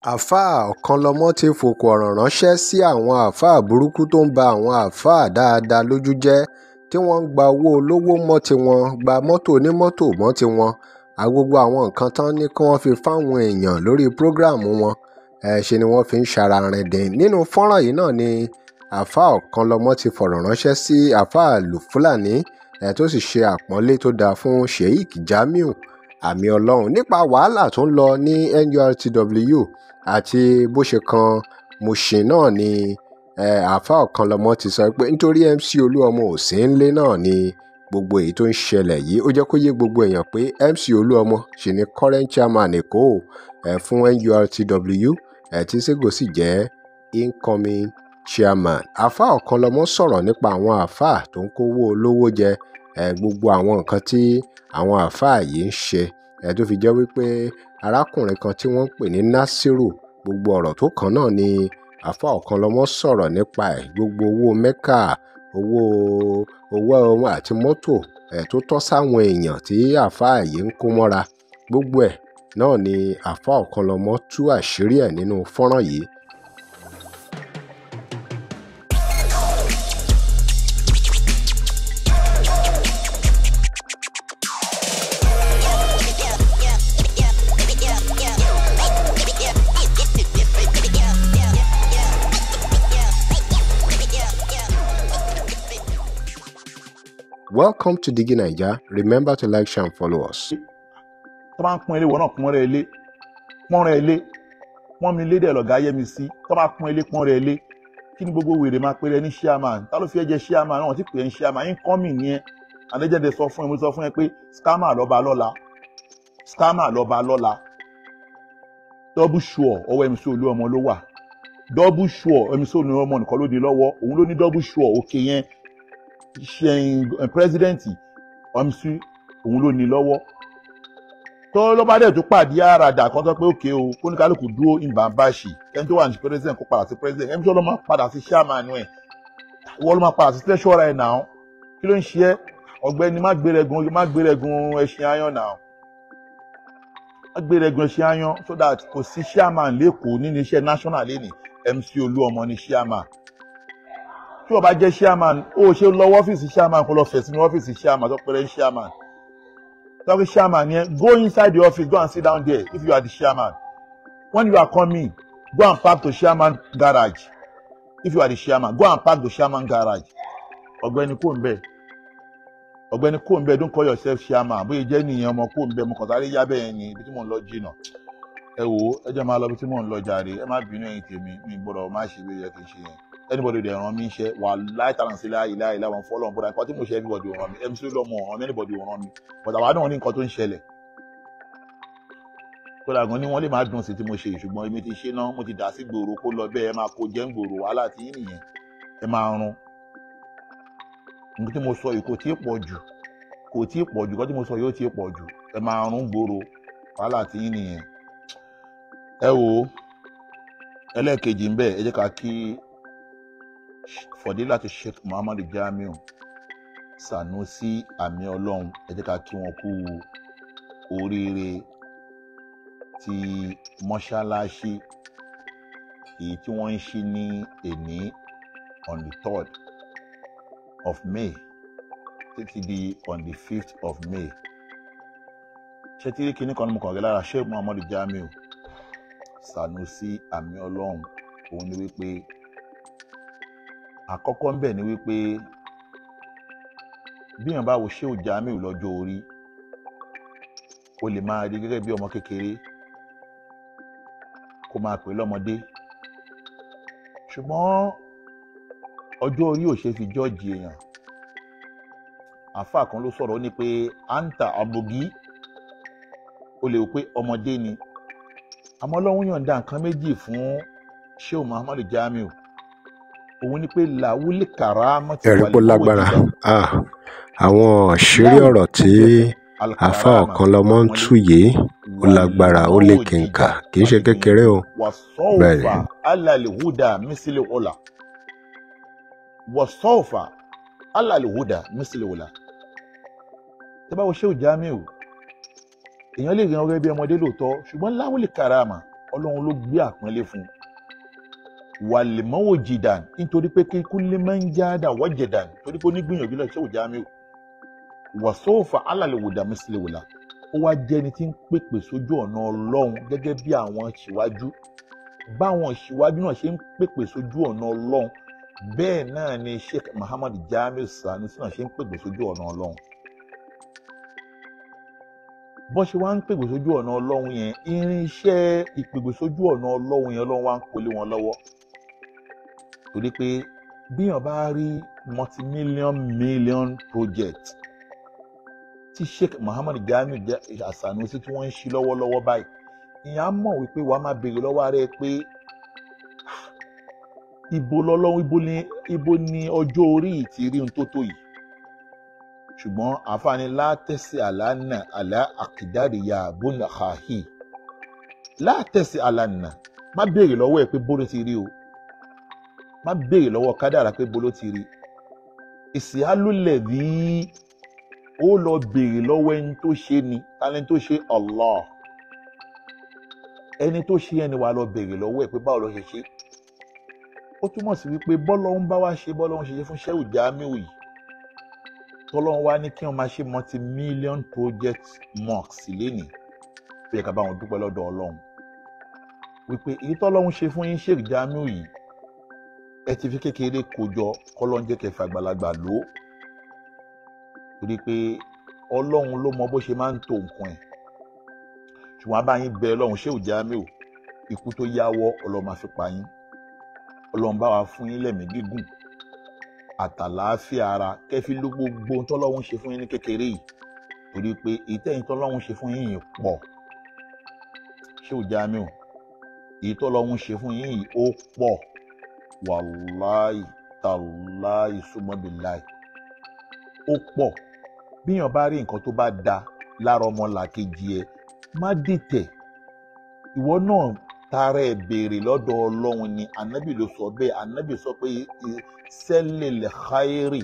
Àáfàá Ọ̀kànlọ́mọ ti fòkò ọ̀rọ̀ ránṣẹ́ sí àwọn àáfàá burúkú tó ń ba àwọn àáfàá dáadáa lójú jẹ́, tí wọ́n ń gba owó olówó mọ́ tiwọn, gba mọ́tò onímọ́tò mọ́ tiwọn, gbogbo àwọn nǹkan tán ní kí wọ́n fi fáwọn èèyàn lórí prógráàmù wọn, ṣe ni wọ́n fi ń ṣararìndín. Nínú fọ́nrán yìí náà ni Àáfàá Ọ̀kànlọ́mọ ti fọ̀rọ̀ ránṣẹ́ sí Àáfàá Àlù-Fúlàní, tó sì ṣe àpọ́nlé tó dáa fún Sheikh Jamiu Àmì Ọlọ́run nípa wàhálà tó ń lọ ní NURTW àti bó ṣe kan Mushin náà ni Àáfàá Ọ̀kànlọ́mọ ti sọ pé nítorí MC Olúọmọ ò sí nílé náà ni gbogbo èyí tó ń ṣẹlẹ̀ yìí. Ó jẹ́ kó yé gbogbo èèyàn pé MC Olúọmọ ṣì ni current chairman Èkó fún NURTW, tí Sego sì jẹ́ incoming chairman. Àáfàá Ọ̀kànlọ́mọ sọ̀rọ̀ nípa àwọn àáfàá tó ń kówó olówó jẹ, gbogbo àwọn nǹkan tí àwọn àáfàá yìí ń ṣe, tó fi jẹ́ wípé arákùnrin kan tí wọ́n ń pè ní Nasiru, gbogbo ọ̀rọ̀ tó kàn náà ni Àáfàá Ọ̀kànlọ́mọ sọ̀rọ̀ nípa ẹ̀. Gbogbo owó Mẹ́kà, owó owó àti mọ́tò tó tọ́ sáwọn èèyàn tí àáfàá yìí ń kó mọ́ra, gbogbo ẹ̀ náà ni Àáfàá Ọ̀kànlọ́mọ tú àṣírí ẹ̀ nínú fọ́nrán yìí. Welcome to Digi Naija. Remember to like, share and follow us. Tó bá ń pọ́n ilé, wọ́n náà pọ́n rẹ̀ ilé, pọ́n rẹ̀ ilé, pọ́n mi lédè lọ̀gá yé mi sí. Tó bá pọ́n ilé, pọ́n rẹ̀ ilé. Kí ni gbogbo wèrè máa pèrè ní chairman? Ta ló fi ẹ jẹ chairman? Náà ti pè é ní chairman. Incoming ni ẹ. Àlejẹ̀dẹ̀ sọ fún ẹ, mo sọ fún ẹ pé scammer lọ́ba lọ́la. Scammer lọ́ba lọ́la. Double sure ọwọ́ MC Olúọmọ ló wà. Double sure MC Olúọmọ nìkan ló di lọ́wọ́. Òun ló ní double sure òkè yẹn. President MC òun ló ní lọ́wọ́. Tó ló bá dẹ̀ tó pàdé àràdà kan tó pé òkè o, kóníkálukú dúró ìbànbáṣì, ẹni tó wà ní president kó padà sí president, MC ló máa padà sí chairman ẹ̀, wọ́n ló máa padà sí treasurer ẹ̀ náà. Kí ló ń ṣe ẹ́ ọ̀gbẹ́ni? Má gbérẹ̀gùn ẹṣin ayan náà, má gbérẹ̀gùn ẹṣin ayan, so that kò sí chairman lẹ́kọ̀ọ́ nínú iṣẹ́ national lẹ́nìí. MC Olúọmọ ni chairman. Tí o bá jẹ́ chairman, ó ṣe lọ ọ́fíìsì chairman, kó lọ fẹ̀ sínú ọ́fíìsì chairman tó pẹ̀lẹ́ chairman. Tọ́kì chairman yẹn, go inside the office, go and sit down there if you are the chairman. When you are coming, go and park to chairman garage. If you are the chairman, go and park to chairman garage. Ọ̀gbẹ́ni kò ń bẹ̀. Ọ̀gbẹ́ni kò ń bẹ̀, don't call yourself chairman. Bóyá jẹ́ nìyẹn ọmọ kò ń bẹ̀, mo kàn sáré yá bẹ́ẹ̀ ni ibi tí mò ń lọ jìnnà. Ẹ wò ó, ẹ jẹ́ máa lọ ibi tí mò ń lọ jàre. Ẹ má bínú ẹ̀yin tèmi, mi gbọ́dọ̀ má ṣe bí ó yẹ kí n ṣe yẹn. Anybody dey ràn mí iṣẹ́ wà láì tàràn sí láì láì láì wọn fọlọ́n bọ́dà nǹkan tí mo ṣe, anybody ràn mí, MC Olúọmọ ràn mí, anybody ràn mí, but àwa náà ní nǹkan tó ń ṣẹlẹ̀. Kódà gan ni wọ́n lè má dùn sí tí mo ṣe, ṣùgbọ́n èmi ti ṣe náà, mo ti dà sí gbòòrò kó lọ bẹ́ẹ̀, ẹ máa kó jẹ́ ń gbòòrò, wàhálà tí yín nìyẹn, ẹ máa run. Nǹkan tí mo sọ yìí kò tí ì pọ̀ jù, kò tí ì pọ̀ jù, nǹkan tí mo sọ yìí ó tí ì pọ̀ jù, ẹ máa run gbòòrò, wàhálà tí yín nìyẹn. Ẹ wo ẹlẹ́ẹ̀kejì ń bẹ̀, ẹ jẹ́ ká kí Fọ̀dílàtù Sheikh Muhammadu Jamiu Sanusi Àmì Ọlọ́run, ẹ jẹ́ ká kí wọn kú oríire ti mọ́ṣáláṣí èyí tí wọ́n ń ṣí ní èní on the 3rd of May títí di on the 5th of May. Ṣé tí kinní kan ní mo kàn rí lára Sheikh Muhammadu Jamiu Sanusi Àmì Ọlọ́run, òun ni wípé àkọ́kọ́ ń bẹ̀ ni wípé bí èèyàn bá wo Sheikh Jamiu lọ́jọ́ orí, o lè máa rí gẹ́gẹ́ bí ọmọ kékeré, kó máa pè lọ́mọdé, ṣùgbọ́n ọjọ́ orí ò ṣe fi jọ́ọ̀jì èèyàn. Àáfàá kan ló sọ̀rọ̀, ó ní pé anta abogi, o lè wò pé ọmọdé ni, àmọ́ Ọlọ́run yọ̀ǹda nǹkan méjì fún Sheikh Muhammadu Jamiu. Òun ni pé làwúlẹ̀ kàrá mọ́ ti Ẹ̀rí wà pó lè kówó lágbára. jíjà. Àwọn àṣírí ọ̀rọ̀ tí Àáfàá Ọ̀kànlọ́mọ ń tú yìí ó lágbára, ó lè kìnkà, kì í ṣe kékeré o. Bẹ́ẹ̀ ni. Wàsọ́ọ̀fà alàlìhúdà mísílẹ̀ ọ̀la. Wàsọ́ọ̀fà alàlìhúdà mísílẹ̀ ọ̀la. Tẹ́ bá wo Sheikh Jamiu, èèyàn lè rí ọ̀rẹ́ bí ọmọdé lóòótọ́, ṣùgbọ́n láwùlẹ̀ kàrá mà Ọlọ́run ló gbé àpọ́nlé fún un. Wàlẹ̀mọ́wò jìdàn, nítorí pé kíkú lè máa ń jáda wọ́jẹ̀dàn, torí pé ó ní gbìyànjú lọ Shehu Jamiu. Wàsóòfà alàlẹ̀wòdà mísìlẹ̀wòlà, ó wá jẹ́ ẹni tí ń pèpè sójú ọ̀nà Ọlọ́run gẹ́gẹ́ bí àwọn ṣìwájú. Báwọn ṣìwájú náà ṣe ń pèpè sójú ọ̀nà Ọlọ́run, bẹ́ẹ̀ náà ni Sheikh Muhammad Jamiu Sanusi náà ṣe ń pèpè sójú ọ̀nà Ọlọ́run. Bọ́n ṣe wá ń pèpè sójú ọ̀nà Ọlọ́run yẹn, irinṣẹ́ ìpèpè sójú ọ̀nà Ọlọ́run yẹn Ọlọ́run wá ń kólé wọn lọ́wọ́. Torí pé bíyàn bá rí multi-million million project tí Sheikh Muhammad Jamiu Sanusi tí wọ́n ń ṣí lọ́wọ́lọ́wọ́ báyìí, ìyẹn á mọ̀ wípé wàá máa béèrè lọ́wọ́ ara ẹ pé ibo lọ́lọ́run, ibo ni ọjọ́ orí yìí ti rí ohun tó tó yìí. Ṣùgbọ́n àǹfààní látẹ̀sí àlànà àlà àkìdáríyà bónà kàhí, látẹ̀sí àlànà, má béèrè lọ́wọ́ ẹ pé bó ló ti rí o, má béèrè lọ́wọ́ kádàrá pé bó ló ti rí. Ìsìálúlẹ̀ bí ó lọ béèrè lọ́wọ́ ẹni tó ṣe ni, tani tó ṣe? Allah. Ẹni tó ṣe ẹni wàá lọ béèrè lọ́wọ́ ẹ pé báwo ló ṣe ṣe. Ó túmọ̀ sí wípé bọ́lọ́hún bá wá ṣe, bọ́lọ́hún ṣe ṣe fún Shehu Jamiu yìí, tọ́lọ́hún wá ní kí wọ́n máa ṣe multi-million project mosques lénìí, ó yẹ ká bá wọn dúpẹ́ lọ́dọ̀ Ọlọ́run wípé èyí tọ́lọ́hún ṣe fún yín Sheikh Jamiu yìí, ẹ ti fi kékeré kójọ, kọ́lọ́n jẹ́ kẹfà àgbàlagbà lò ó. Torí pé Ọlọ́run ló mọ bó ṣe máa ń to nǹkan ẹ̀. Ṣùgbọ́n a bá yín bẹ Ọlọ́run, Shehu Jamiu, ikú tó yáwọ́ Ọlọ́run máa fi pa yín. Ọlọ́run bá wa fún yín lẹ́mìí gígùn àtàlàáfíà ara, kẹfí ló gbogbo ohun tọ́lọ́run ṣe fún yín ní kékeré yìí. Torí pé ìtẹ́yìn tọ́lọ́run ṣe fún yín yìí pọ̀. Shehu Jamiu, èyí tọ́lọ́run ṣe fún yín yìí ó pọ̀. Wàláì tàláì súnmọ́bìláì, ó pọ̀. Bíyàn bá rí nǹkan tó bá da lára ọmọ làkejì ẹ, má dìtẹ̀. Ìwọ náà tara ẹ béèrè lọ́dọ̀ Ọlọ́run ni. Ànábì ló sọ bẹ́ẹ̀. Ànábì sọ pé sẹ́lẹ̀ lẹ́xáírì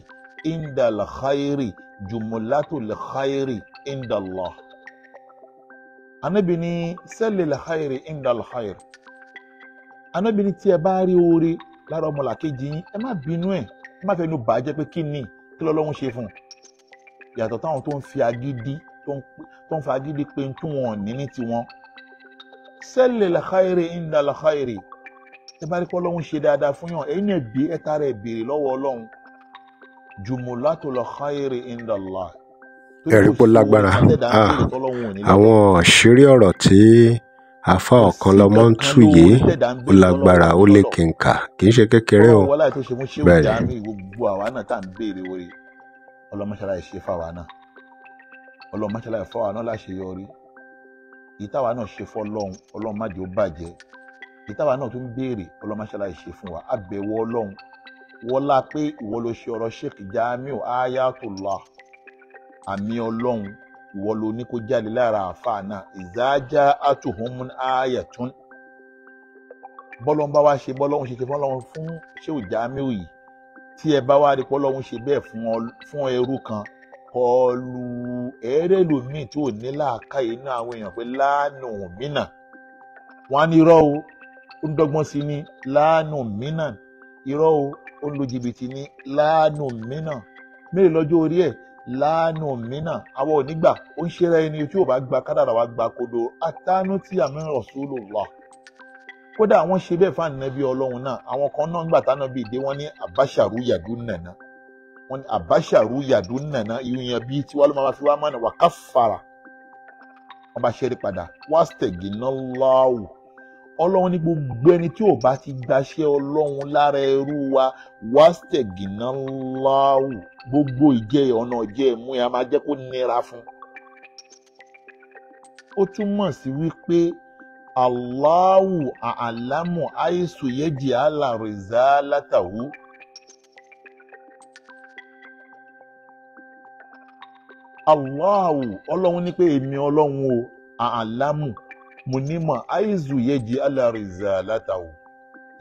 ìndà lẹ́xáírì jùmọ̀látò lẹ́xáírì ìndà Allah. Ànábì ní sẹ́lẹ̀ lẹ́xáírì ìndà lẹ́xáírì. Ànábì ní tí ẹ bá rí oore lára ọmọ làkejì yín, ẹ má bínú ẹ, ẹ má fẹnu bàjẹ́ pé kí ni, kí lọ́lọ́run ṣe fún un. Yàtọ̀ táwọn tó ń fi agídí tó ń fi agídí pé ń tún wọn ní ní tiwọn. Sẹ́lẹ̀ lẹ́xáírì ìndà lẹ́xáírì. Ẹ bá rí pé Ọlọ́run ṣe dáadáa fún yàn, ẹ̀yin náà bí ẹ tara ẹ béèrè lọ́wọ́ Ọlọ́run. Jùmọ̀látò lẹ́xáírì ìndà Allah. Ẹ̀rí pó lágbára. Àwọn àṣírí ọ̀rọ̀ tí àáfàá Ọ̀kànlọ́mọ ń tú yìí ó lágbára, ó lékenkà, kì í ṣe kékeré o. Ọlọ́run wọlé tó ṣe fún Shehu Bẹ́ẹ̀ ni. Jamiu, gbogbo àwa náà tá à ń béèrè oore, Ọlọ́run máṣáláì ṣe fáwa náà, Ọlọ́run máṣáláì fáwa náà láṣeyọrí. Èyí táwa náà ṣe fọ́lọ́run, Ọlọ́run má jẹ́ ó bàjẹ́. Èyí táwa náà tún béèrè, Ọlọ́run máṣáláì ṣe fún wa. Àbẹ̀wò Ọlọ́run wọlá pé ìwọ ló ṣe ọ̀rọ̀ Sheikh Jamiu Ayatollah, àmì Ọlọ́run ìwọ ló ní kó jáde lára àáfàá náà. Ìzájá atuhumun ayatun. Bọ́lọ́n bá wá ṣe, bọ́lọ́hún ṣe ṣe fọ́lọ́hún fún Shehu Jamiu yìí, tí ẹ bá wá rí pọ́lọ́hún ṣe bẹ́ẹ̀ fún ẹrú kan, kọlu ẹ̀ẹ́rẹ́ lòmíì tí ò ní làákàyè inú àwọn èèyàn pé láàánú mínà. Wọ́n á ní irọ́ o, ó ń dọ́gbọ́n sí ní láàánú mínà. Irọ́ o, ó ń lu jìbìtì ní láàánú mínà. Mélòó lọ́jọ́ orí ẹ̀? Láàánú mínà. Àwọn ò ní gbà, ó ń ṣera ẹni tí ò bá gba kádàrà wa gba kodo. Atánú tí àmì Rasulullah. Kódà wọ́n ṣe bẹ́ẹ̀ fún ànábì Ọlọ́run náà. Àwọn kan náà ń gbà tánábì dé, wọ́n ní àbáṣàrú yàdú nàná. Wọ́n ní àbáṣàrú yàdú nàná, ìyẹn bíi tiwa ló máa fi wá mọ́nà wà káfàrà. Wọ́n bá ṣẹ́rí padà, wá stẹ̀gìnà láwù. Ọlọ́run ní gbogbo ẹni tí ò bá ti gbaṣẹ́ Ọlọ́run lára ẹrú wa, wá stẹ̀gìnà láwù. Gbogbo ìjẹ ọ̀nà ìjẹ ìmú yẹn a máa jẹ́ kó nira fún. Ó túmọ̀ sí wípé Allahu a'lamu àìsù yẹ́jì alàrìzálátàwù. Allahu, Ọlọ́run ní pé èmi Ọlọ́run o, a'lamu, mo nímọ̀ àìsù yẹ́jì alàrìzálátàwù.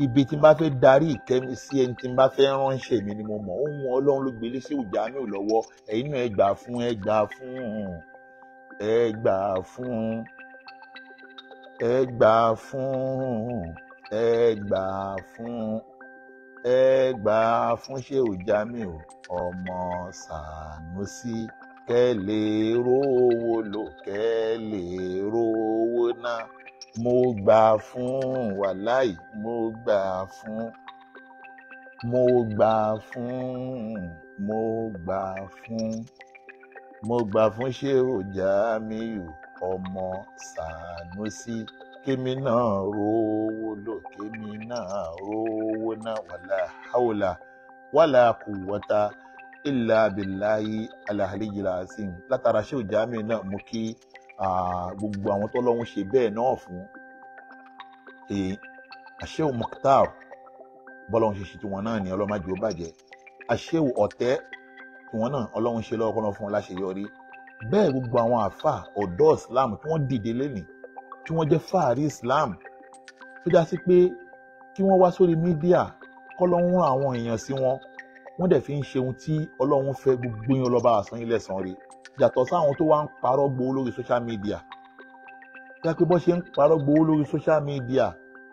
Ibi tí n bá fẹ́ darí ìkẹ́mi sí ẹni tí n bá fẹ́ ránṣẹ́ mi ni mo mọ̀. Ohun Ọlọ́run ló gbélé sí Jamiu lọ́wọ́. Ẹ̀yin náà ẹ gbà fún, ẹ gbà fún, ẹ gbà fún. Ẹ gbà fún, ẹ gbà fún, ẹ gbà fún Shehu Jamiu ọmọ Sanusi, kẹ́ lè rówó lò, kẹ́ lè rówó ná. Mo gbà fún, wàláì mo gbà fún, mo gbà fún, mo gbà fún, mo gbà fún Shehu Jamiu ọmọ Sanusi, kémi náà rówó lò, kémi náà rówó náà. Wàlá haúlà wàlá kùwọ́tà ilà abiláyé alahaliyi asim. Látara Shehu Jamiu náà mú kí gbogbo àwọn tọ́lọ́hún ṣe bẹ́ẹ̀ náà fún Shehu Mukhtar, bọ́lọ́hún ṣe ṣe tiwọn náà ní ọlọ́mọdé ó bàjẹ́. Shehu Ọ̀tẹ́ tiwọn náà ọlọ́hún ṣe lọ́wọ́ kọ́nà fún wọn láṣeyọrí. Bẹ́ẹ̀ gbogbo àwọn àáfà ọ̀dọ́ Islam tí wọ́n dìde lénìí, tí wọ́n jẹ́ fáàrí Islam, tó já sí pé kí wọ́n wá sórí mídíà kọ́lọ́hún rán àwọn èèyàn sí wọn, wọ́n dẹ̀ fi ń ṣe ohun tí Ọlọ́run fẹ́, gbogbo yín ọlọ́ba àsán yín lẹ́sàn-án rẹ̀. Yàtọ̀ sáwọn tó wá ń parọ́ gbowó lórí social media, tó yẹ pé bọ́ ṣe ń parọ́ gbowó lórí social media,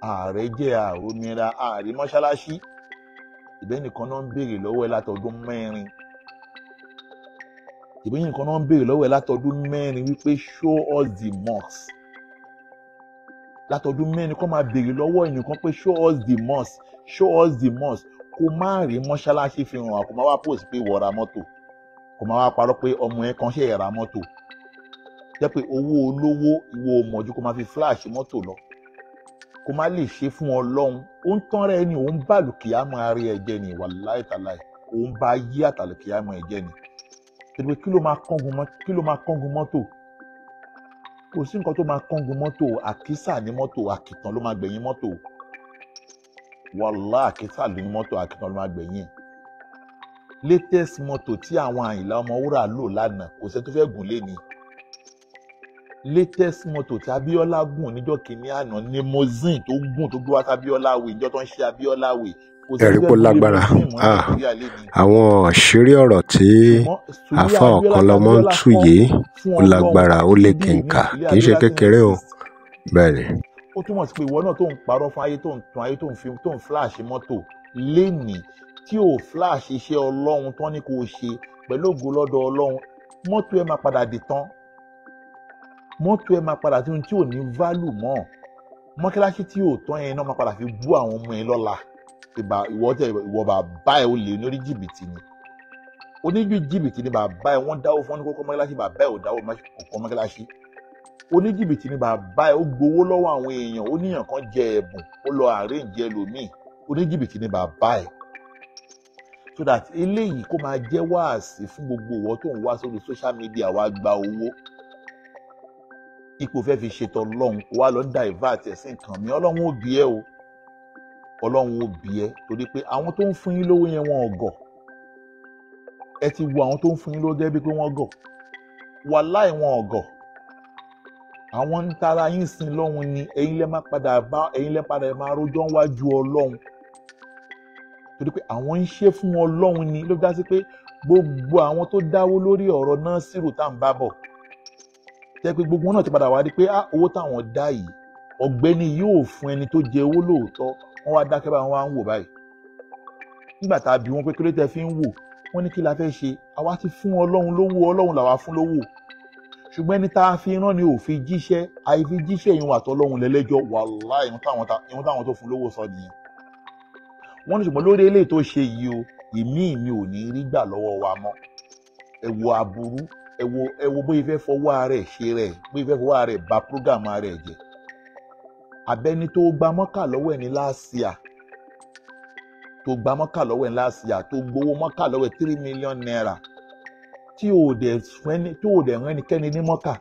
ààrẹ jẹ́ àròmìnira, ààrẹ mọ́ṣáláṣí. Ìbẹ́ nìkan náà ń béèrè lọ́wọ́ ẹ látọdún mẹ́rin, ìbẹ́ nìkan náà ń béèrè lọ́wọ́ ẹ látọdún mẹ́rin wípé show us the mosque. Látọdún mẹ́rin kọ́ máa béèrè lọ́wọ́ ẹnìkan pé show us the mosque, show us the mosque. Kó má rí mọ́ṣáláṣí fi hàn wá, kó má wá post pé ìwọ ra mọ́tò, kó má wá parọ́ pé ọmọ ẹ kan ṣe ra mọ́tò. Jẹ́ pé owó olówó ìwọ mọ̀jú kó má fi flash mọ́tò lọ, kó má lè ṣe fún Ọlọ́run. Ó ń tán rẹ ni, òun bá lùkìyàmọ́ ara ẹ jẹ ni, wàláì tàláì, òun bá yí àtàlùkìyàmọ́ ẹ jẹ ni. Pé kí ló máa kángun mọ́tò? Kò sí nǹkan tó máa kángun mọ́tò. Àkísà ní mọ́tò, àkìtàn ló máa gbẹ̀yìn mọ́tò. Wàlá àkísà ní mọ́tò, àkìtàn ló máa gbẹ̀yìn. Latest mọ́tò tí àwọn Àyìnlá Ọmọwúrà lò lánàá, kò sẹ́ni tó fẹ́ gùn lé ni. Latest mọ́tò tí Abíọ́lá gùn níjọ́ kìíní àná, limousine tó gùn tó gbé wá sí Abíọ́lá wè níjọ́ tó ń ṣe Abíọ́lá wè, kò sẹ́ni Ẹ̀rí tó pó fẹ́ gùn lágbára. limousine mọ́ Nàìjíríà lé ni. Àwọn àṣírí ọ̀rọ̀ tí Ṣùgbọ́n sùúrù àáfà Abíọ́lá Ọ̀kànlọ́mọ ń tábíọ́lá tú kọ́ yìí fún ó Ọlọ́run lágbára, ó síbi ìmí lékenkà, ilé kì í ṣe Abíọ́lá ti ń kékeré o. exist. Bẹ́ẹ̀ ni. Ó túmọ̀ sí pé ìwọ náà tó ń parọ́ fún ayé, tó ń tún ayé, tó ń fi, tó ń flash mọ́tò lénìí, tí ò flash iṣẹ́ Ọlọ́run tán ní kò ṣe pẹ̀lú ògo lọ́dọ̀ Ọlọ́run, mọ́tò ẹ máa padà dì tán, mọ́tò ẹ máa padà tí ohun tí ò ní value mọ́. Mọ́ṣáláṣí tí ò tán yẹn náà máa padà fi bú àwọn ọmọ ẹ lọ́la. Ìbà ìwọ tẹ ìwọ bàbá ẹ ó lè ní orí jìbìtì ni, oníjú jìbìtì ni bàbá ẹ. Wọ́n dáwó fún ọ ní kókó mọ́ṣáláṣí, bàbá ẹ ò dáwó kókó mọ́ṣáláṣí. Oníjìbìtì ni bàbá ẹ, ó gbowó lọ́wọ́ àwọn èèyàn, ó níyàn kan jẹ ẹ̀bùn, ó lọ àárẹ̀ǹjẹ ẹlòmíì. Oníjìbìtì ni bàbá ẹ. So that eléyìí kó máa jẹ́ wáàsí fún gbogbo ìwọ tó ń wá sórí social media wá gba owó, ipò fẹ́ fi ṣètò Ọlọ́run, wá lọ ń divert ẹ̀ sí nǹkan mi. Ọlọ́run ó bí ẹ o, Ọlọ́run ó bí ẹ, torí pé àwọn tó ń fún yín lówó yẹn wọn ò gọ̀. Ẹ ti wo àwọn tó ń fún yín lówó gẹ́gẹ́ bí pé wọ́n gọ̀, wàláì wọn ò gọ̀. Àwọn ń tara yín sin lọ́hun ni. Ẹ̀yin lẹ́ máa padà bá, ẹ̀yin lẹ́ padà máa rojọ́ wájú Ọlọ́run, torí pé àwọn ń ṣe fún Ọlọ́run ni. Ló dá sí pé gbogbo àwọn tó dáwó lórí ọ̀rọ̀ náà sírù tá à ń bá bọ̀, jẹ́ pé gbogbo wọn náà ti padà wá rí pé owó táwọn dá yìí, ọ̀gbẹ́ni yóò fún ẹni tó jẹ owó lóòótọ́. Wọ́n wá dákẹ́ báyìí, wọ́n wá ń wò báyìí. Nígbà tá a bi wọ́n pé kí ló tẹ́ fi ń wò, wọ́n ní kí la fẹ́ ṣe, àwa ti fún Ọlọ́run lówó, Ọlọ́run làwa fún lówó, ṣùgbọ́n ẹni tá a fi rán ni ò fi jíṣẹ́, àìfi jíṣẹ́ ìhun àtọlọ́hun lẹ́lẹ́jọ́. Wàláhì ìhun táwọn tó fún lówó sọ nìyẹn. Wọ́n ní ṣùgbọ́n lórí eléyìí tó ṣe yìí o, ìmí mi ò ní rí gbà lọ́wọ́ wa mọ́. Ẹ wo aburú, ẹ wo bóyá fẹ́ fọwọ́ ara ẹ̀ ṣe rẹ̀, bóyá fẹ́ fọwọ́ ara ẹ̀ ba prógàmù ara ẹ̀ jẹ́. Abẹ́ni tó gba mọ́kà lọ́wọ́ ẹ̀ ní láàsìá, tó gba mọ́kà lọ́wọ́ ẹ̀ ní láàsìá, tó gbowó mọ́kà lọ́wọ́ ẹ̀ 3 million naira, tí ò dẹ̀ rán ẹnikẹ́ni ní mọ́kà.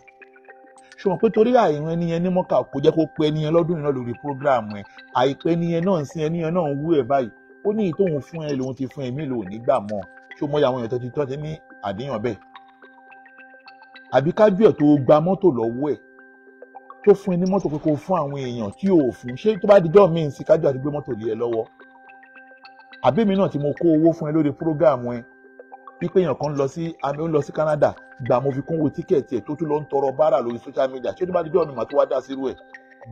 Ṣùgbọ́n pé torí àìrán ẹni yẹn ní mọ́kà kò jẹ́ kó pe ẹni yẹn lọ́dún yìí náà lórí prógráàmù ẹ̀. Àìpẹ́ ẹni yẹn náà ń sin ẹni yẹn náà ń wú ẹ̀ báyìí. Ó ní ìyí tóun fún ẹ lòun ti fún ẹ̀mí lòun nígbà mọ́. Ṣé o mọ àwọn èèyàn tó ti tọ́ ti ní àníyàn bẹ́ẹ̀? Àbí kájú ẹ̀ tó gba mọ́tò lọ́wọ́ ẹ̀, tó fún ẹ ní mọ́tò pé kó fún àwọn èèyàn tí ò fún, ṣé tó bá dijọ́ míì sí kájú àti gbé mọ́tò lé ẹ lọ́wọ́? Àbí mi náà tí mo kó owó fún ẹ lórí prógráàmù ẹ, pípé èèyàn kan lọ sí àmì ó lọ sí Canada, gbà mo fi kúnwó tíkẹ́ẹ̀tì ẹ̀ tó tún lọ ń tọrọ bárà lórí social media, ṣé tó bá dijọ́ mi mà tó wá dá sírú ẹ̀?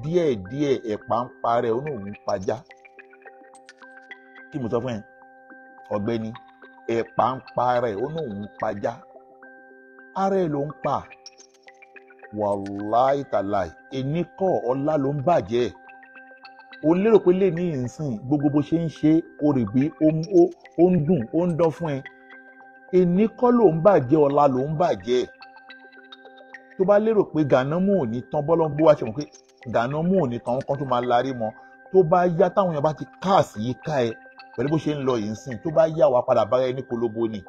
Díẹ̀díẹ̀ ẹ̀pà ń parẹ́, ó ní òun pajá. Kí mo sọ fún ẹ ọ̀gbẹ́ni, ẹ̀pà ń parẹ́, ó ní òun pajá. Ara ẹ̀ ló ń pa. Wàláì tàláì, ẹni kọ́ ọlá ló ń bàjẹ́. O lérò pé lè ní ìsìn gbogbo bó ṣe ń ṣe o rè bí ó ń dùn, ó ń dán fún ẹ. Ẹni kọ́ ló ń bàjẹ́, ọlá ló ń bàjẹ́. Tó bá lérò pé Gànámù ò ní tán, bọ́lọ́ bó wá ṣe mọ̀ pé Gànámù ò ní tán, kan tó máa larí mọ́. Tó bá yá táwọn èèyàn bá ti káàsì yìí ká ẹ pẹ̀lú bó ṣe ń lọ yìí ń sìn, tó bá yá wa padà bára ẹni kolobo ni.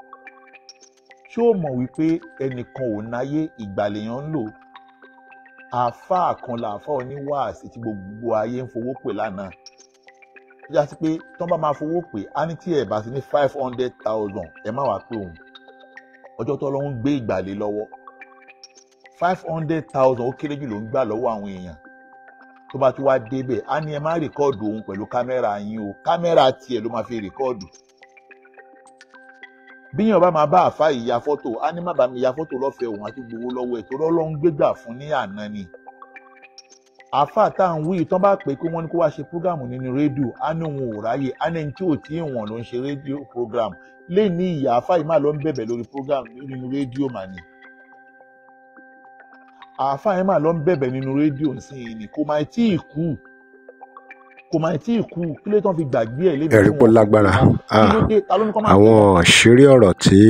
Ṣé o mọ̀ wípé ẹnìkan ò náyé, ìgbàlèyàn ń lò? Àáfàá kan làáfàá oníwàásí tí gbogbo ayé ń fowó pè lánàá. Ó já sí pé tán bá máa fowó pè á ní tí ẹ̀ bá sí ní 500,000 ẹ má wàá pé òun. Ọjọ́ tó lọ ń gbé ìgbàlè lọ́wọ́, 500,000 ó kéré jù ló ń gbà lọ́wọ́ àwọn èèyàn. Tó bá tún wá débẹ̀ á ní ẹ má rìkọ́ọ̀dù òun pẹ̀lú kámẹ́rà yín o, kámẹ́rà tiẹ̀ ló máa fi rìkọ́ọ̀dù. Bíyàn bá máa bá àfa ìya fọ́tò, á ní má bá mi ya fọ́tò lọ́fẹ̀ẹ́ òun àti gbowó lọ́wọ́ ẹ̀, torí Ọlọ́run gbégbà fún ní àná ni. Àfa tá à ń wí tán bá pè pé wọ́n ní kó wá ṣe prógráàmù nínú rédíò, á ní òun ò ráyè, á ní ẹni tí ò tí ì wọ̀n ló ń ṣe rédíò prógráàmù. Lé ní ìyá àfa yìí má lọ ń bẹ̀bẹ̀ lórí prógráàmù nínú rédíò mà ni. Àfa yẹn má lọ ń bẹ̀bẹ̀ nínú rédíò sí i ni, kò máa tí ì kú. Kò máa tí ì kú, kí ló tán fi gbàgbé ẹ̀ lébi ẹ̀rí tí pó wọ́n lágbára. kí ló dé, ta ló ní kọ́ máa Àwọn àṣírí ọ̀rọ̀ tí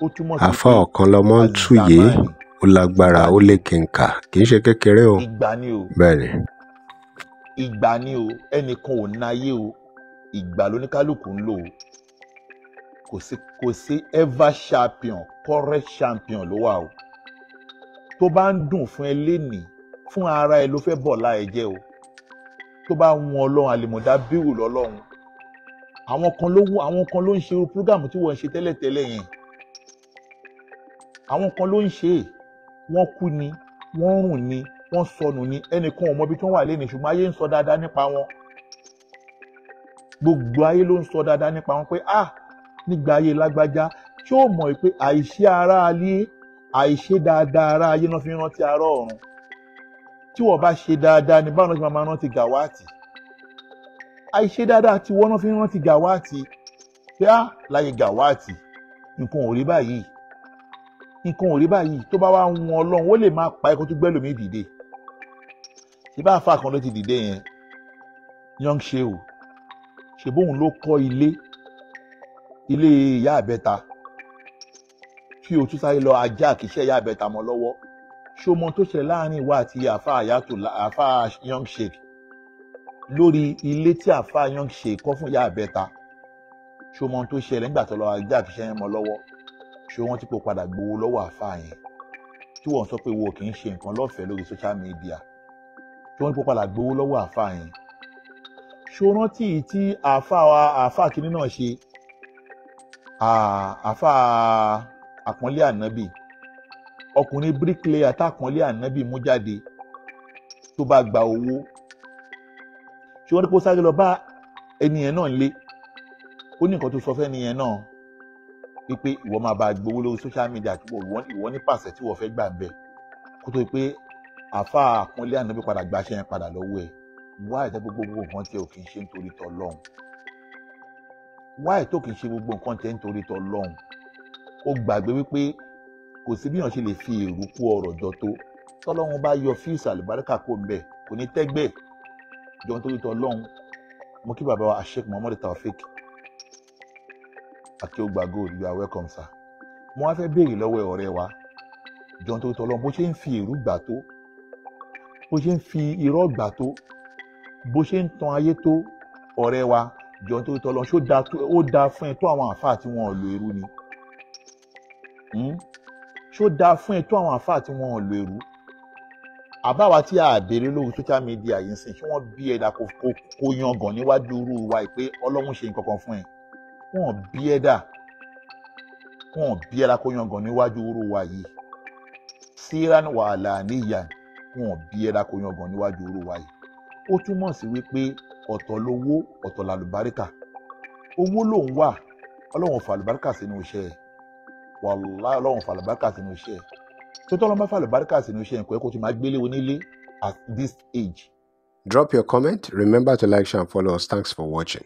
ó túmọ̀ sí àáfà pé Ọ̀kànlọ́mọ ń tú yìí azamani ó lágbára, ó lékenkà, kì í ṣe kékeré o. Ìgbà ni o. Bẹ́ẹ̀ ni. Ìgbà ni o, ẹnìkan ò náyé o, ìgbà lóníkálùkù ń lò o. Kò sí ever champion, correct champion ló wà o. Tó bá ń dùn fún ẹ lénìí, fún ara ẹ ló fẹ́ bọ̀ láì jẹ́ o. Tó bá wọn Ọlọ́run àlèmọ̀dá bírù lọ́lọ́run. Àwọn kan ló wú, àwọn kan ló ń ṣe irú prógámù tí wọ́n ń ṣe tẹ́lẹ̀tẹ́lẹ̀ yẹn. Àwọn kan ló ń ṣe é, wọ́n kú ni, wọ́n rùn ni, wọ́n sọnù ni, ẹnìkan ò mọ ibi tí wọ́n wà lénìí, ṣùgbọ́n ayé ń sọ dáadáa nípa wọn. Gbogbo ayé ló ń sọ dáadáa nípa wọn pé ah, nígbà ayé lágbájá, ṣé o mọ̀ pé àìṣe ara ayé, àìṣe dáadáa ara ayé náà fi ń rántí ará ọ̀run. Tí wọ́n bá ṣe dáadáa ni báwọn náà ṣe máa rántí Gàwáàtì. Àìṣe dáadáa tí wọ́n náà fi ń rántí Gàwáàtì. Pé á láyé Gàwáàtì, nǹkan ò rí báyìí. Nǹkan ò rí báyìí. Tó bá wá ń wọn Ọlọ́run, ó lè máa pa ẹ̀kọ́ tó gbẹ́lòmí dìde. Ṣé bá àáfàá kan ló ti dìde yẹn? Young Shehu. Ṣé bóun ló kọ́ ilé? Ilé ìyá àbẹ́ta. Tí o tún sáré lọ ajá kìí ìyá àbẹ́ta mọ́ lọ́wọ́. Ṣé o mọ tó ṣẹlẹ̀ láàrin ìwà àti àáfàá Àyàtò, àáfàá Young Sheikh lórí ilé tí àáfàá Young Sheikh kọ́ fún ìyá àbẹ́ta? Ṣé o mọ tó ṣẹlẹ̀ nígbà tó lọ ajá kìí yẹn mọ́ lọ́wọ́? Ṣé wọ́n ti kó padà gbowó lọ́wọ́ àáfàá yẹn? Tí wọ́n sọ pé wo kì í ṣe nǹkan lọ́fẹ̀ẹ́ lórí social media. Ṣé wọ́n ti kó padà gbowó lọ́wọ́ àáfàá yẹn? Ṣé o rántí tí àáfàá kìíní náà ṣe? Àáfàá àpọ́nlé ànábì, ọkùnrin bricklayer tápọ́nlé ànábì mú jáde tó bá gba owó. Ṣé wọ́n ní kó sáré lọ bá ẹni yẹn náà lé? Ó ní nǹkan tó sọ fẹ́ ẹni yẹn náà wípé ìwọ máa bá gbowó lórí social media, ìwọ ní pàṣẹ tí wọ́n fẹ́ gbà ń bẹ̀, kó tó pé àáfàá àpọ́nlé ànábì padà gbaṣẹ́ yẹn padà lọ́wọ́ ẹ̀. Wá ìtẹ́ gbogbo nǹkan tí ò kì í ṣe nítorí t'Ọlọ́run. Wá ìtò kì í ṣe gbogbo nǹkan tí ẹ nítorí t'Ọlọ́run. Ó gbàgbé wípé kò sí bí èèyàn ṣe lè fi èrú kó ọrọ̀ jọ tó. Tọ́lọ́run bá yọ fíìsì àlùbáríkà kó ń bẹ̀, kò ní tẹ́gbẹ́ jọ nítorí t'Ọlọ́run. Mo kí bàbá wa Sheikh Muhammad Taofik Akeugba Gold, you are welcome sir. Mo wá fẹ́ béèrè lọ́wọ́ ọ̀rẹ́ wa, jọ nítorí t'Ọlọ́run, bó ṣe ń fi èrú gbà tó, bó ṣe ń fi irọ́ gbà tó, bó ṣe ń tan ayé tó, ọ̀rẹ́ wa, jọ nítorí t'Ọlọ́run, ṣó ó dáa fún ẹ tó àwọn àáfàá tí wọn ò lo èrú ni? Ṣó dáa fún ẹ tó àwọn àáfàá tí wọn ò lo èrú? Àbáwa tí a béèrè lórí social media yìí ń sìn, ṣé wọ́n bí ẹ̀dá kó yangàn níwájú irú wa pé Ọlọ́run ṣe nǹkan kan fún ẹ? Wọ́n bí ẹ̀dá, wọ́n bí ẹ̀dá kó yangàn níwájú irú wa yìí. Síran wàhálà níyà, wọ́n bí ẹ̀dá kó yangàn níwájú irú wa yìí. Ó túmọ̀ sí wípé ọ̀tọ̀ lówó, ọ̀tọ̀ làlùbáríkà. Owó ló ń wà, Ọlọ́run fàlùbáríkà sínú iṣẹ́ ẹ̀. Wàláhì Ọlọ́run fàlùbáríkà sínú iṣẹ́ ẹ̀. Tó tọ́lọ́ bá fàlùbáríkà sínú iṣẹ́ ẹ̀, kò yẹ kó ti máa gbélé onílé at this age. Drop your comment. Remember to like, share, and follow us. Thanks for watching.